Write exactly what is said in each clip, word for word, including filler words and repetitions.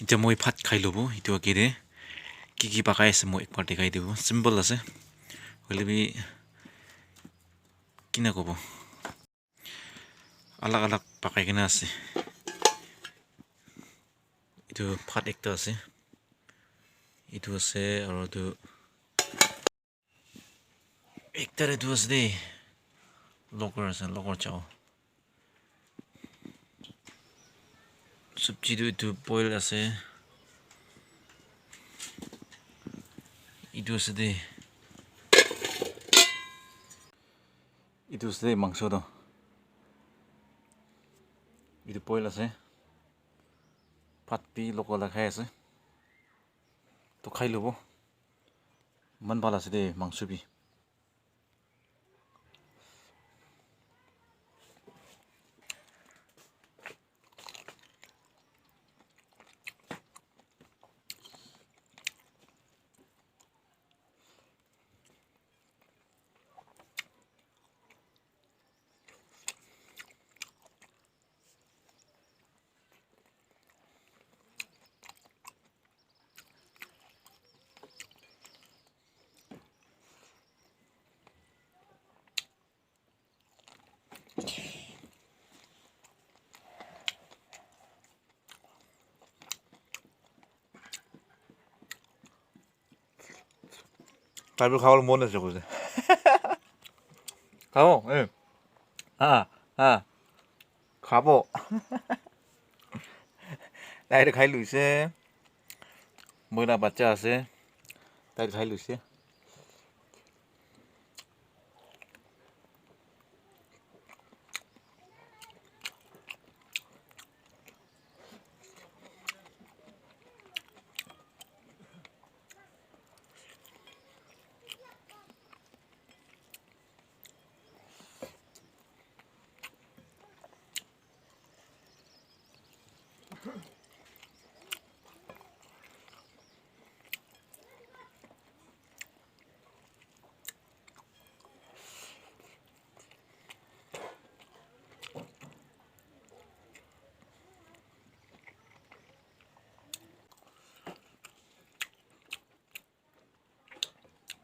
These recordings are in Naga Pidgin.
Etia moi bhat khai lobo, etu age te ki ki pakai ase moi ekbar dikhai dibo. Simple ase, hoile bi kina kobo, alag alag pakai kena ase. Etu bhat ekta ase, etu ase, aro etu ekta te tu ase de, local ase, local chao. Sabji tu etu boil ase. Etu ase de. Etu ase de mangso tu. Etu boil ase. Bhat bi local la khai ase. To khai lobo. Eman bhal ase de mangso bi. Tai bi khabole mon ase koise. Khabo, eh. Ha, ha. Khabo. Tai toh khai luise. Moi la bacha ase. Tai toh khai luise.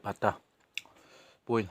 Pata. Boil.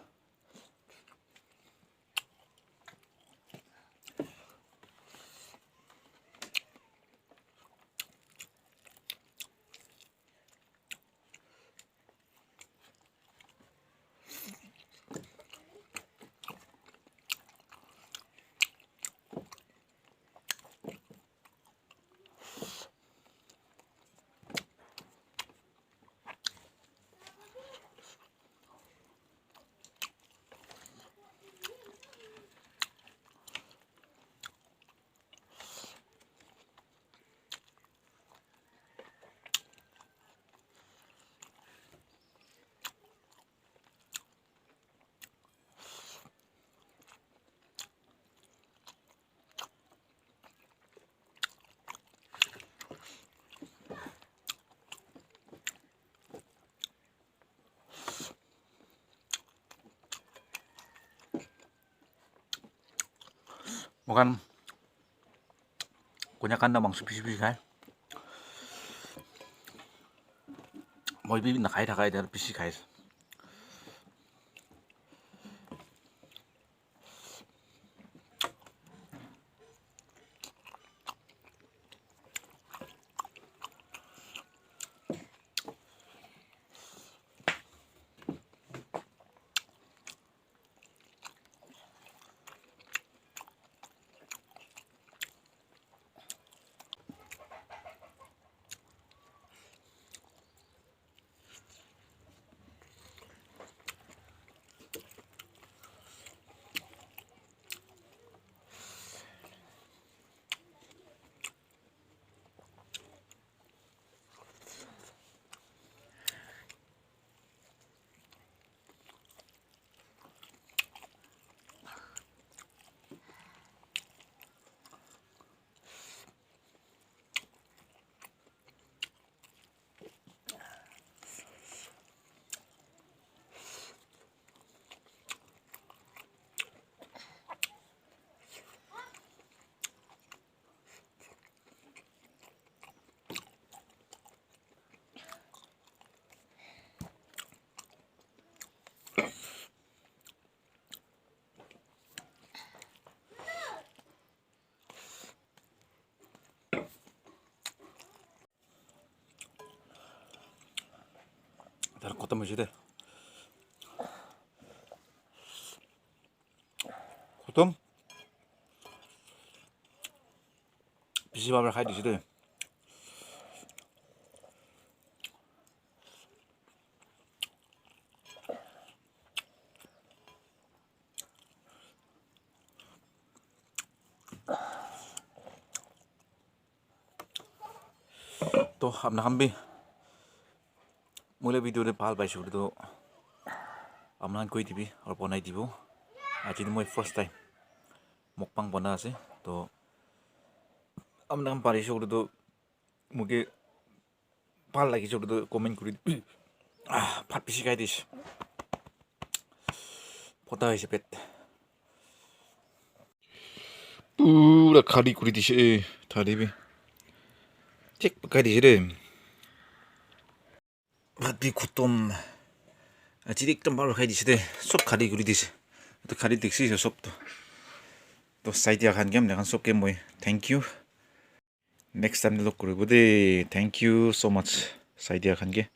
Moikhan Konyak khan toh mangso bishi bishi khai. Moi bi nakhai thaka etia bishi khai ase. Khotom hoise de. Khotom. Bishi bhal para khai dise de. To apna khan bi moi la video te bhal paise koile to apna khan koi dibi aru banai dibo. Aji moi first time mukbang bana ase to apna khan parise koile to moke bhal lagise koile to comment kuri dibi. Ah, bhat bishi khai dise. Phota hoise pet. Pura khali kuri dise, eh, thali bi. Thik pakai dise de. Bhat bi khotom. Aji ekdum bhal khai dise de. Sob khali kuri dise. To khali dikhi sob to. To saidia khan ke, apna khan sob ke moi thank you. Next time te log kuribo de. Thank you so much, saidia khan ke.